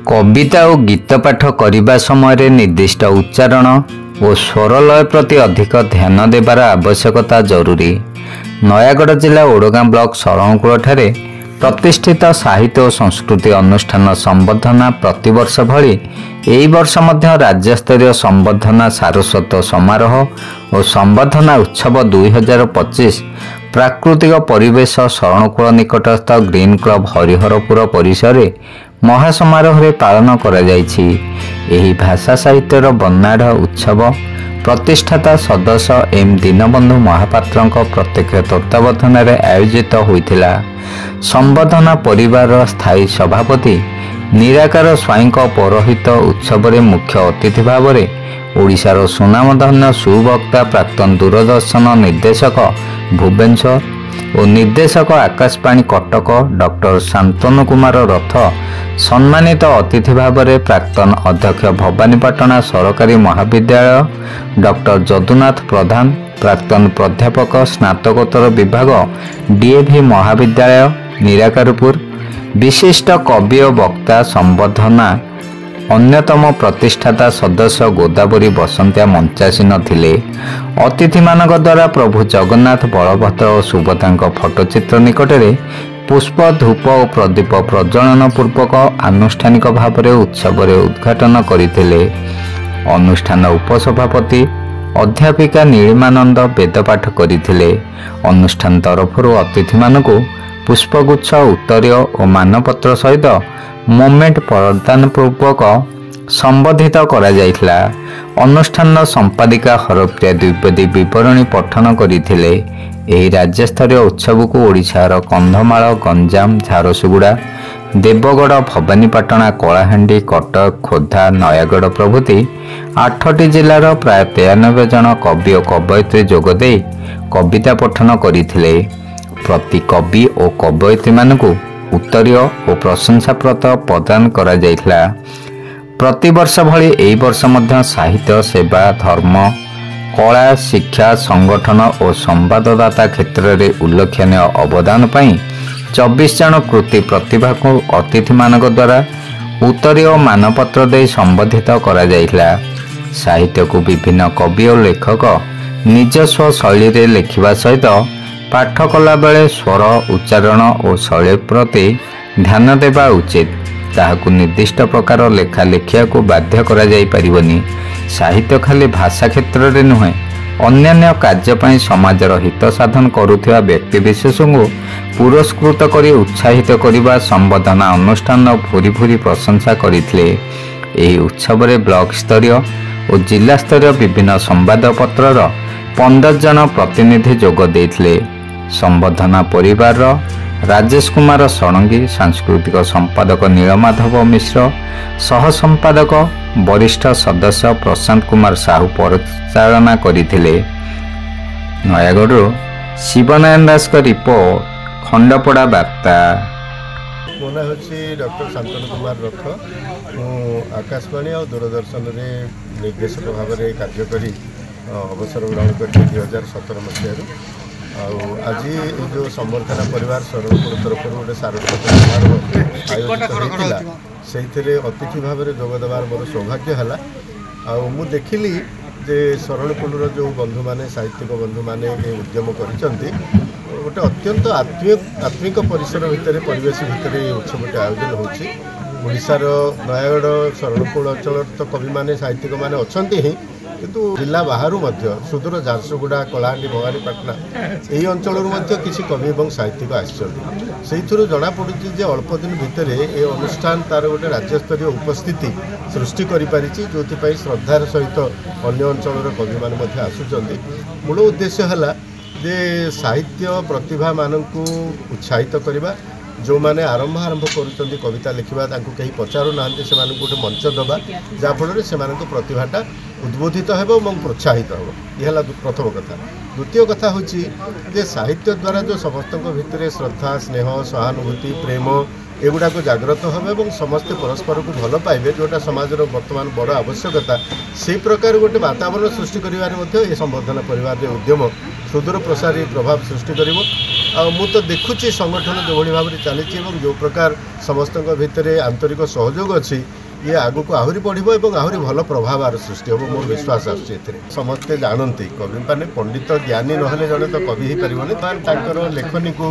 କବିତା ଓ ଗୀତ ପାଠ କରିବା ସମୟରେ ନିର୍ଦ୍ଦିଷ୍ଟ ଉଚ୍ଚାରଣ ଓ ସ୍ୱରଲୟ ପ୍ରତି ଅଧିକ ଧ୍ୟାନ ଦେବାର ଆବଶ୍ୟକତା ଜରୁରୀ। ନୟାଗଡ଼ ଜିଲ୍ଲା ଓଡ଼ଗାଁ ବ୍ଲକ ଶରଣକୁଳଠାରେ ପ୍ରତିଷ୍ଠିତ ସାହିତ୍ୟ ଓ ସଂସ୍କୃତି ଅନୁଷ୍ଠାନ ସମ୍ବର୍ଦ୍ଧନା ପ୍ରତିବର୍ଷ ଭଳି ଏହି ବର୍ଷ ମଧ୍ୟ ରାଜ୍ୟସ୍ତରୀୟ ସମ୍ବର୍ଦ୍ଧନା ସାରସ୍ୱତ ସମାରୋହ ଓ ସମ୍ବର୍ଦ୍ଧନା ଉତ୍ସବ 2025 ପ୍ରାକୃତିକ ପରିବେଶ ଶରଣକୁଳ ନିକଟସ୍ଥ ଗ୍ରୀନ୍ କ୍ଲବ ହରିହରପୁର ପରିସରରେ ମହାସମାରୋହରେ ପାଳନ କରାଯାଇଛି। ଏହି ଭାଷା ସାହିତ୍ୟର ବର୍ଣ୍ଣାଢ଼୍ୟ ଉତ୍ସବ ପ୍ରତିଷ୍ଠାତା ସଦସ୍ୟ ଏମ୍ ଦୀନବନ୍ଧୁ ମହାପାତ୍ରଙ୍କ ପ୍ରତ୍ୟକ୍ଷ ତତ୍ତ୍ୱାବଧାନରେ ଆୟୋଜିତ ହୋଇଥିଲା। ସମ୍ବର୍ଦ୍ଧନା ପରିବାରର ସ୍ଥାୟୀ ସଭାପତି ନିରାକାର ସ୍ୱାଇଁଙ୍କ ପୌରୋହିତ ଉତ୍ସବରେ ମୁଖ୍ୟ ଅତିଥି ଭାବରେ ଓଡ଼ିଶାର ସୁନାମଧନ୍ୟ ସୁବକ୍ତା, ପ୍ରାକ୍ତନ ଦୂରଦର୍ଶନ ନିର୍ଦ୍ଦେଶକ ଭୁବନେଶ୍ୱର ଓ ନିର୍ଦ୍ଦେଶକ ଆକାଶବାଣୀ କଟକ ଡକ୍ଟର ଶାନ୍ତନୁ କୁମାର ରଥ, ସମ୍ମାନିତ ଅତିଥି ଭାବରେ ପ୍ରାକ୍ତନ ଅଧ୍ୟକ୍ଷ ଭବାନୀପାଟଣା ସରକାରୀ ମହାବିଦ୍ୟାଳୟ ଡକ୍ଟର ଯଦୁନାଥ ପ୍ରଧାନ, ପ୍ରାକ୍ତନ ପ୍ରାଧ୍ୟାପକ ସ୍ନାତକୋତ୍ତର ବିଭାଗ ଡିଏଭି ମହାବିଦ୍ୟାଳୟ ନିରାକାରପୁର, ବିଶିଷ୍ଟ କବି ଓ ବକ୍ତା, ସମ୍ବର୍ଦ୍ଧନା ଅନ୍ୟତମ ପ୍ରତିଷ୍ଠାତା ସଦସ୍ୟ ଗୋଦାବରୀ ବସନ୍ତିଆ ମଞ୍ଚାସୀନ ଥିଲେ। ଅତିଥିମାନଙ୍କ ଦ୍ୱାରା ପ୍ରଭୁ ଜଗନ୍ନାଥ, ବଳଭଦ୍ର ଓ ସୁଭଦ୍ରାଙ୍କ ଫଟୋଚିତ୍ର ନିକଟରେ ପୁଷ୍ପ, ଧୂପ ଓ ପ୍ରଦୀପ ପ୍ରଜ୍ୱଳନ ପୂର୍ବକ ଆନୁଷ୍ଠାନିକ ଭାବରେ ଉତ୍ସବରେ ଉଦ୍ଘାଟନ କରିଥିଲେ। ଅନୁଷ୍ଠାନ ଉପସଭାପତି ଅଧ୍ୟାପିକା ନୀଳିମାନନ୍ଦ ବେଦପାଠ କରିଥିଲେ। ଅନୁଷ୍ଠାନ ତରଫରୁ ଅତିଥିମାନଙ୍କୁ ପୁଷ୍ପଗୁଚ୍ଛ, ଉତ୍ତରୀୟ ଓ ମାନପତ୍ର ସହିତ ମୋମେଣ୍ଟ ପ୍ରଦାନ ପୂର୍ବକ ସମ୍ବର୍ଦ୍ଧିତ କରାଯାଇଥିଲା। ଅନୁଷ୍ଠାନର ସମ୍ପାଦିକା ହରପ୍ରିୟା ଦ୍ୱିବେଦୀ ବିବରଣୀ ପଠନ କରିଥିଲେ। ଏହି ରାଜ୍ୟସ୍ତରୀୟ ଉତ୍ସବକୁ ଓଡ଼ିଶାର କନ୍ଧମାଳ, ଗଞ୍ଜାମ, ଝାରସୁଗୁଡ଼ା, ଦେବଗଡ଼, ଭବାନୀପାଟଣା, କଳାହାଣ୍ଡି, କଟକ, ଖୋର୍ଦ୍ଧା, ନୟାଗଡ଼ ପ୍ରଭୃତି 8ଟି ଜିଲ୍ଲାର ପ୍ରାୟ 93 ଜଣ କବି ଓ କବୟିତ୍ରୀ ଯୋଗଦେଇ କବିତା ପଠନ କରିଥିଲେ। ପ୍ରତି କବି ଓ କବୟିତ୍ରୀମାନଙ୍କୁ ଉତ୍ତରୀୟ ଓ ପ୍ରଶଂସାପତ୍ର ପ୍ରଦାନ କରାଯାଇଥିଲା। ପ୍ରତିବର୍ଷ ଭଳି ଏହି ବର୍ଷ ମଧ୍ୟ ସାହିତ୍ୟ, ସେବା, ଧର୍ମ, କଳା, ଶିକ୍ଷା, ସଂଗଠନ ଓ ସମ୍ବାଦଦାତା କ୍ଷେତ୍ରରେ ଉଲ୍ଲେଖନୀୟ ଅବଦାନ ପାଇଁ 24 ଜଣ କୃତି ପ୍ରତିଭାକୁ ଅତିଥିମାନଙ୍କ ଦ୍ୱାରା ଉତ୍ତରୀୟ ଓ ମାନପତ୍ର ଦେଇ ସମ୍ବର୍ଦ୍ଧିତ କରାଯାଇଥିଲା। ସାହିତ୍ୟକୁ ବିଭିନ୍ନ କବି ଓ ଲେଖକ ନିଜସ୍ୱ ଶୈଳୀରେ ଲେଖିବା ସହିତ ପାଠ କଲାବେଳେ ସ୍ୱର, ଉଚ୍ଚାରଣ ଓ ଶୈଳୀ ପ୍ରତି ଧ୍ୟାନ ଦେବା ଉଚିତ। ତାହାକୁ ନିର୍ଦ୍ଦିଷ୍ଟ ପ୍ରକାର ଲେଖା ଲେଖିବାକୁ ବାଧ୍ୟ କରାଯାଇପାରିବନି। ସାହିତ୍ୟ ଖାଲି ଭାଷା କ୍ଷେତ୍ରରେ ନୁହେଁ, ଅନ୍ୟାନ୍ୟ କାର୍ଯ୍ୟ ପାଇଁ ସମାଜର ହିତ ସାଧନ କରୁଥିବା ବ୍ୟକ୍ତିବିଶେଷଙ୍କୁ ପୁରସ୍କୃତ କରି ଉତ୍ସାହିତ କରିବା ସମ୍ବର୍ଦ୍ଧନା ଅନୁଷ୍ଠାନର ଭୂରି ଭୂରି ପ୍ରଶଂସା କରିଥିଲେ। ଏହି ଉତ୍ସବରେ ବ୍ଲକ ସ୍ତରୀୟ ଓ ଜିଲ୍ଲା ସ୍ତରୀୟ ବିଭିନ୍ନ ସମ୍ବାଦପତ୍ରର 15 ଜଣ ପ୍ରତିନିଧି ଯୋଗ ଦେଇଥିଲେ। ସମ୍ବର୍ଦ୍ଧନା ପରିବାରର ରାଜେଶ କୁମାର ଷଡ଼ଙ୍ଗୀ, ସାଂସ୍କୃତିକ ସମ୍ପାଦକ ନୀଳମାଧବ ମିଶ୍ର, ସହ ସମ୍ପାଦକ ବରିଷ୍ଠ ସଦସ୍ୟ ପ୍ରଶାନ୍ତ କୁମାର ସାହୁ ପରିଚାଳନା କରିଥିଲେ। ନୟାଗଡ଼ରୁ ଶିବନାରାୟଣ ଦାସଙ୍କ ରିପୋର୍ଟ, ଖଣ୍ଡପଡ଼ା ବାର୍ତ୍ତା। ମୋ ନାଁ ହେଉଛି ଡକ୍ଟର ଶାନ୍ତନୁ କୁମାର ରଥ। ମୁଁ ଆକାଶବାଣୀ ଆଉ ଦୂରଦର୍ଶନରେ ନିର୍ଦ୍ଦେଶକ ଭାବରେ କାର୍ଯ୍ୟ କରି ଅବସର ଗ୍ରହଣ କରିଛି 2017 ମସିହାରୁ। ଆଉ ଆଜି ଏ ଯେଉଁ ସମ୍ବର୍ଦ୍ଧନା ପରିବାର ଶରଣକୁଳ ତରଫରୁ ଗୋଟେ ସାରସ୍ୱତ ସମାରୋହ ଆୟୋଜିତ ହୋଇଥିଲା, ସେଇଥିରେ ଅତିଥି ଭାବରେ ଯୋଗ ଦେବାର ମୋର ସୌଭାଗ୍ୟ ହେଲା। ଆଉ ମୁଁ ଦେଖିଲି ଯେ ଶରଣକୁଳର ଯେଉଁ ବନ୍ଧୁମାନେ, ସାହିତ୍ୟିକ ବନ୍ଧୁମାନେ ଏ ଉଦ୍ୟମ କରିଛନ୍ତି, ଗୋଟେ ଅତ୍ୟନ୍ତ ଆତ୍ମୀୟ ଆତ୍ମିକ ପରିସର ଭିତରେ, ପରିବେଶ ଭିତରେ ଏ ଉତ୍ସବଟି ଆୟୋଜନ ହେଉଛି। ଓଡ଼ିଶାର ନୟାଗଡ଼ ଶରଣକୁଳ ଅଞ୍ଚଳର ତ କବିମାନେ, ସାହିତ୍ୟିକମାନେ ଅଛନ୍ତି ହିଁ, କିନ୍ତୁ ଜିଲ୍ଲା ବାହାରୁ ମଧ୍ୟ ସୁଦୂର ଝାରସୁଗୁଡ଼ା, କଳାହାଣ୍ଡି, ଭବାନୀପାଟଣା ଏହି ଅଞ୍ଚଳରୁ ମଧ୍ୟ କିଛି କବି ଏବଂ ସାହିତ୍ୟିକ ଆସିଛନ୍ତି। ସେଇଥିରୁ ଜଣାପଡ଼ୁଛି ଯେ ଅଳ୍ପ ଦିନ ଭିତରେ ଏ ଅନୁଷ୍ଠାନ ତା'ର ଗୋଟେ ରାଜ୍ୟସ୍ତରୀୟ ଉପସ୍ଥିତି ସୃଷ୍ଟି କରିପାରିଛି, ଯେଉଁଥିପାଇଁ ଶ୍ରଦ୍ଧାର ସହିତ ଅନ୍ୟ ଅଞ୍ଚଳର କବିମାନେ ମଧ୍ୟ ଆସୁଛନ୍ତି। ମୂଳ ଉଦ୍ଦେଶ୍ୟ ହେଲା ଯେ ସାହିତ୍ୟ ପ୍ରତିଭାମାନଙ୍କୁ ଉତ୍ସାହିତ କରିବା। ଯେଉଁମାନେ ଆରମ୍ଭ କରୁଛନ୍ତି କବିତା ଲେଖିବା, ତାଙ୍କୁ କେହି ପଚାରୁନାହାନ୍ତି, ସେମାନଙ୍କୁ ଗୋଟେ ମଞ୍ଚ ଦେବା, ଯାହାଫଳରେ ସେମାନଙ୍କ ପ୍ରତିଭାଟା ଉଦ୍ବୋଧିତ ହେବ ଏବଂ ପ୍ରୋତ୍ସାହିତ ହେବ। ଇଏ ହେଲା ପ୍ରଥମ କଥା। ଦ୍ୱିତୀୟ କଥା ହେଉଛି ଯେ ସାହିତ୍ୟ ଦ୍ୱାରା ଯେଉଁ ସମସ୍ତଙ୍କ ଭିତରେ ଶ୍ରଦ୍ଧା, ସ୍ନେହ, ସହାନୁଭୂତି, ପ୍ରେମ ଏଗୁଡ଼ାକ ଜାଗ୍ରତ ହେବ ଏବଂ ସମସ୍ତେ ପରସ୍ପରକୁ ଭଲ ପାଇବେ, ଯେଉଁଟା ସମାଜର ବର୍ତ୍ତମାନ ବଡ଼ ଆବଶ୍ୟକତା, ସେଇ ପ୍ରକାର ଗୋଟେ ବାତାବରଣ ସୃଷ୍ଟି କରିବାରେ ମଧ୍ୟ ଏ ସମ୍ବର୍ଦ୍ଧନା ପରିବାରରେ ଉଦ୍ୟମ ସୁଦୂର ପ୍ରସାରୀ ପ୍ରଭାବ ସୃଷ୍ଟି କରିବ। ଆଉ ମୁଁ ତ ଦେଖୁଛି ସଂଗଠନ ଯେଉଁଭଳି ଭାବରେ ଚାଲିଛି ଏବଂ ଯେଉଁ ପ୍ରକାର ସମସ୍ତଙ୍କ ଭିତରେ ଆନ୍ତରିକ ସହଯୋଗ ଅଛି, ଇଏ ଆଗକୁ ଆହୁରି ବଢ଼ିବ ଏବଂ ଆହୁରି ଭଲ ପ୍ରଭାବ ଆର ସୃଷ୍ଟି ହେବ, ମୋର ବିଶ୍ୱାସ ଆସୁଛି ଏଥିରେ। ସମସ୍ତେ ଜାଣନ୍ତି କବି ମାନେ ପଣ୍ଡିତ ଜ୍ଞାନୀ ନହେଲେ ଜଣେ ତ କବି ହେଇପାରିବନି। ତାଙ୍କର ଲେଖନୀକୁ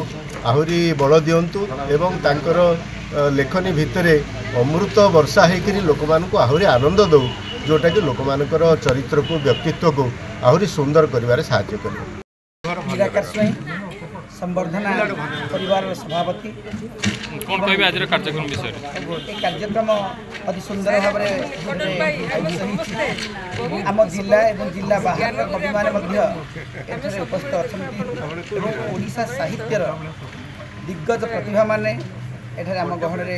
ଆହୁରି ବଳ ଦିଅନ୍ତୁ ଏବଂ ତାଙ୍କର ଲେଖନୀ ଭିତରେ ଅମୃତ ବର୍ଷା ହେଇକରି ଲୋକମାନଙ୍କୁ ଆହୁରି ଆନନ୍ଦ ଦେଉ, ଯେଉଁଟାକି ଲୋକମାନଙ୍କର ଚରିତ୍ରକୁ, ବ୍ୟକ୍ତିତ୍ୱକୁ ଆହୁରି ସୁନ୍ଦର କରିବାରେ ସାହାଯ୍ୟ କରିବ। ନିରାକାର ସ୍ୱାଇଁ, ସମ୍ବର୍ଦ୍ଧନା ପରିବାରର ସଭାପତି। କ'ଣ କହିବେ ଆଜିର କାର୍ଯ୍ୟକ୍ରମ ବିଷୟରେ? ଏ କାର୍ଯ୍ୟକ୍ରମ ଅତି ସୁନ୍ଦର ଭାବରେ ଆୟୋଜିତ ହୋଇଛି। ଆମ ଜିଲ୍ଲା ଏବଂ ଜିଲ୍ଲା ବାହାରର କବିମାନେ ମଧ୍ୟ ଏଠାରେ ଉପସ୍ଥିତ ଅଛନ୍ତି ଏବଂ ଓଡ଼ିଶା ସାହିତ୍ୟର ଦିଗ୍ଗଜ ପ୍ରତିଭାମାନେ ଏଠାରେ ଆମ ଗହଣରେ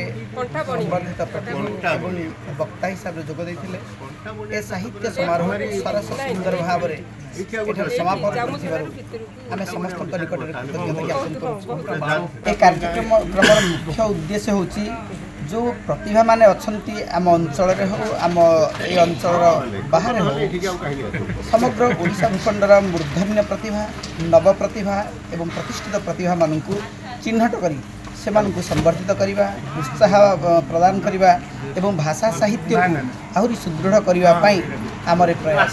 ସମ୍ବର୍ଦ୍ଧିତ ପ୍ରତିଭୂ ଏବଂ ବକ୍ତା ହିସାବରେ ଯୋଗ ଦେଇଥିଲେ। ଏ ସାହିତ୍ୟ ସମାରୋହକୁ ସରସ ସୁନ୍ଦର ଭାବରେ ଏଠାରେ ସମାପନ କରିଥିବାରୁ ଆମେ ସମସ୍ତଙ୍କ ନିକଟରେ କୃତଜ୍ଞତା ଜ୍ଞାପନ କରୁଛୁ। ଏ କାର୍ଯ୍ୟକ୍ରମର ମୁଖ୍ୟ ଉଦ୍ଦେଶ୍ୟ ହେଉଛି ଯେଉଁ ପ୍ରତିଭାମାନେ ଅଛନ୍ତି ଆମ ଅଞ୍ଚଳରେ ହେଉ, ଆମ ଏ ଅଞ୍ଚଳର ବାହାରେ ହେଉ, ସମଗ୍ର ଓଡ଼ିଶା ଭୂଖଣ୍ଡର ମୂର୍ଦ୍ଧନ୍ୟ ପ୍ରତିଭା, ନବ ପ୍ରତିଭା ଏବଂ ପ୍ରତିଷ୍ଠିତ ପ୍ରତିଭାମାନଙ୍କୁ ଚିହ୍ନଟ କରି ସେମାନଙ୍କୁ ସମ୍ବର୍ଦ୍ଧିତ କରିବା, ଉତ୍ସାହ ପ୍ରଦାନ କରିବା ଏବଂ ଭାଷା ସାହିତ୍ୟକୁ ଆହୁରି ସୁଦୃଢ଼ କରିବା ପାଇଁ ଆମର ଏ ପ୍ରୟାସ।